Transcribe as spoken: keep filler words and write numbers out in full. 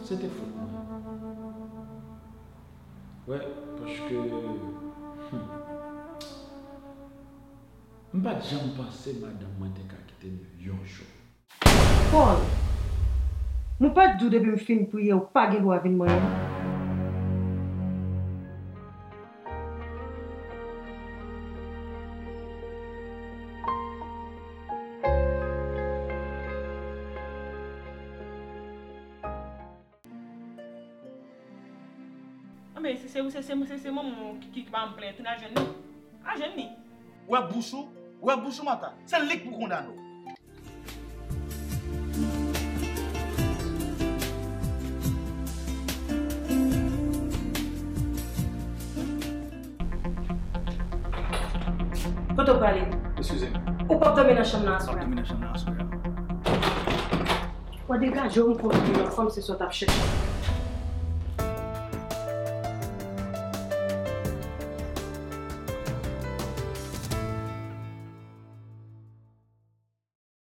Se te fòt mwen. Wè, paske, hmm, m pa t janm panse madanm mwen te ka kite m yon jou. Paul, mwen pa t di w depi m fin priye ou pa gen dwa vin manyen m? Anben, si se ou, se, se, se, se manman w ki, ki, ki pa janm plenyen, tounen al jwenn li. Al jwenn li. Wè bouch ou, wè bouch ou Mata, se li k pou kondane w. Kote w prale? Eskize m. Ou p ap dòmi nan chanm nan M ap aswè a. Dòmi nan chanm nan aswè a. W a degaje w, m konnen yon lòt fanm se sa w t ap chèche.